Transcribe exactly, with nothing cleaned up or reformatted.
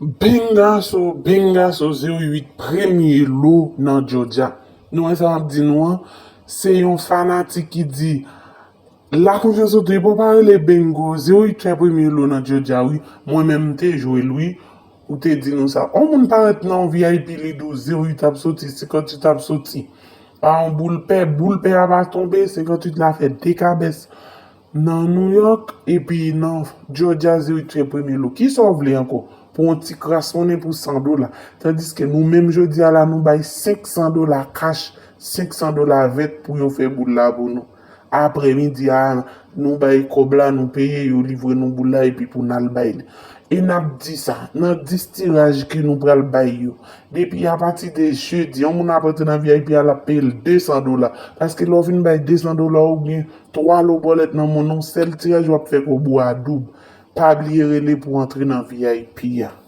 Bengaso, bengaso, zewo uit premye lo nan Georgia. Nou wè sa m ap di nou an, se yon fanatik ki di, la konfyans ou te bon pa rele bengo, zewo uit fè premye lo nan Georgia wi, mwen menm m te jwe l wi, ou te di nou sa. On moun parèt nan yon V I P li di w zewo uit ap soti, senkant uit ap soti. Pa yon boul pè, boul pè a pa tonbe, senkant uit la fè de kabès nan New York, epi nan Georgia zewo uit fè premye lo. Kisa w vle ankò? Pou yon ti kras monnen pou san dola. Tandiske nou menm jodi a la, nou bay senk san dola kach, senk san dola vèt pou yo fè boul la pou nou. Aprè midi a, nou bay kòb la, nou peye, yo livre nou boul la, epi pou n al bay li. E n ap di sa, nan dis tiraj ke nou pral bay yo, depi apati de jedi, yon moun ap antre nan V I P a, l ap peye l de san dola. Paske lè w fin bay de san dola oubyen twa lo bòlèt nan men w, nan yon sèl tiraj, w ap fè kòb ou a doub. Pa bliye rele pou antre nan V I P a.